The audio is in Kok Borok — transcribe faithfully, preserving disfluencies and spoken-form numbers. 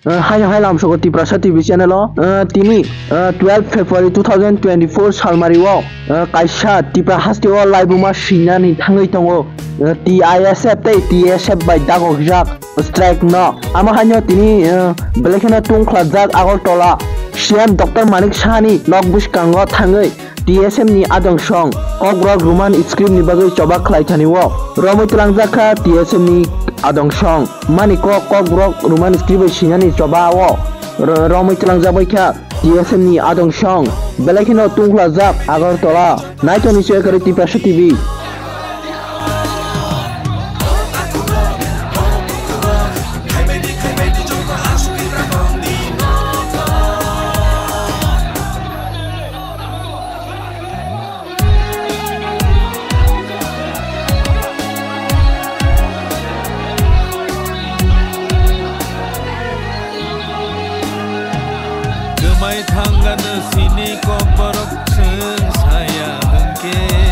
Uh, haino hai lamsogo Tiprasa T V channel o, uh, tini, uh, twelve February two thousand twenty-four salmari o, uh, kaisa Tipra haste o laibuma sinani thangwi tongo, uh, T I S F tei T S F bai dagokjak strike no. Amo haino tini, uh, belai kheno tungkhlajak Agartala C M Doctor Manik Sahani nok bwskango thangwi T S F ni adong song Kokborok Roman script ni bagwi choba khlai thani o. Romwi twlangjak kha T S F ni adong song. Mani kok Kokborok Roman script bai sinani choba o. Ro-, romwi twlangjak bai kha T S F ni adong song. Belai kheno tungkhlajak Agartala. Naitoni se kare Tiprasa T V. Kwmai thangano sini kokborok chwng saya hwnkhe.